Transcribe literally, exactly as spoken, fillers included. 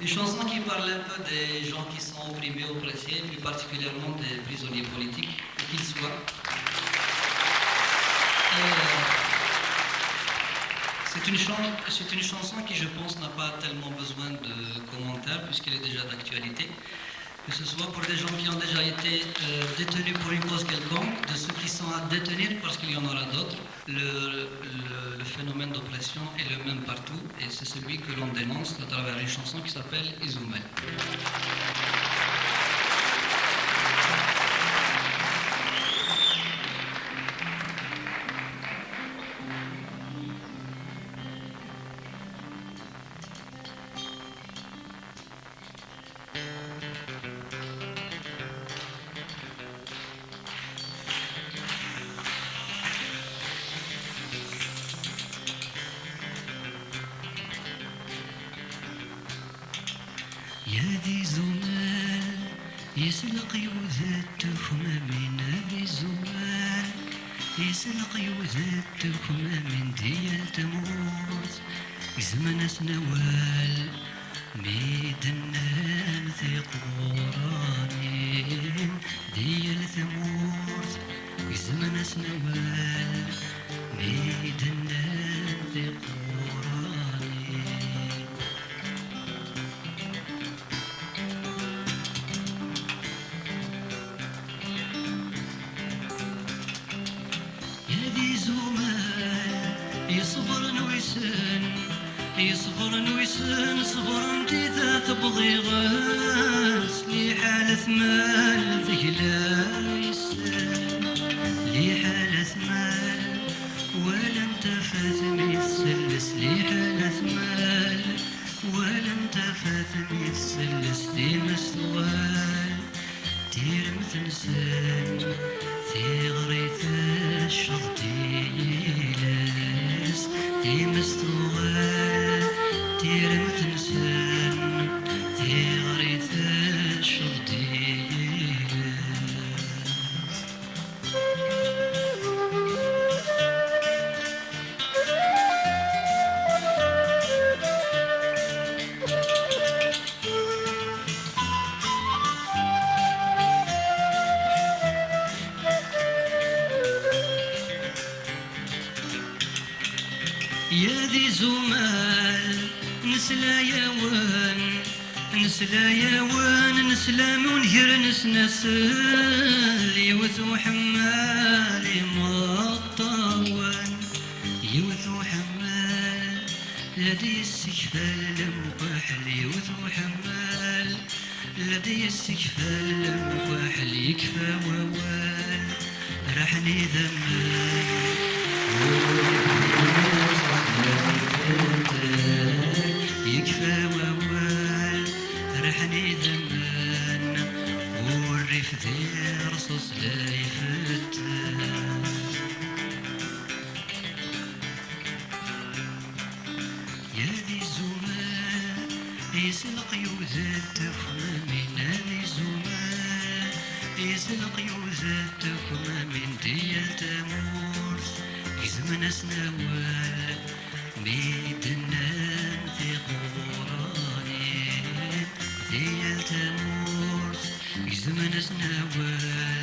Une chanson qui parle un peu des gens qui sont opprimés, oppressés, plus particulièrement des prisonniers politiques, où qu'ils soient. Euh, c'est une chan-, c'est une chanson qui, je pense, n'a pas tellement besoin de commentaires, puisqu'elle est déjà d'actualité. Que ce soit pour des gens qui ont déjà été, euh, détenus pour une cause quelconque, de ceux qui sont à détenir, parce qu'il y en aura d'autres. Le, le, le phénomène d'oppression est le même partout et c'est celui que l'on dénonce à travers une chanson qui s'appelle Izumal. يا ذي زمان، يسلق يوذد تخمامين، ذي زمان، يسلق يوذد تخمامين، ديال تموت، زمان اسنوال، ميدنان ثيق غرانين، ديال تموت، زمان اسنوال، ميدنان ثيق غرانين. يا ذي زمان، يصبر نويسن، يصبر نويسن، صبر انت ذات بضيغس، لي حالة مال تقلا يسن، لي حالة مال، ولا انت فاتم يتسلس، لي حالة مال، ولا انت فاتم يتسلس، ديما استوال. تيرمت نسن، تيغري تشغل تيلس، تيمس توغل. تيرمت نسن، تيغري تشغل تيلس. يا ذي زمان، نسلا ياون، نسلا ياون، نسلا من غير نسنسل، يوث وحمال يمطاون، يوث وحمال، لا دي السكفال لمقحل، يوث وحمال. الذي يستكفى لمواحل يكفى ووال، رحني ذمان. يكفى ووال، رحني ذمان. والريف ذي رصص لا يفتن. يا ذي الزمان، يسلق يوزد تخمامين، يا ذي الزمان، يسلق يوزد تخمامين، ديال تمورت، يزمن اسنوال، ميدنان في قرانين، ديال تمورت، يزمن اسنوال.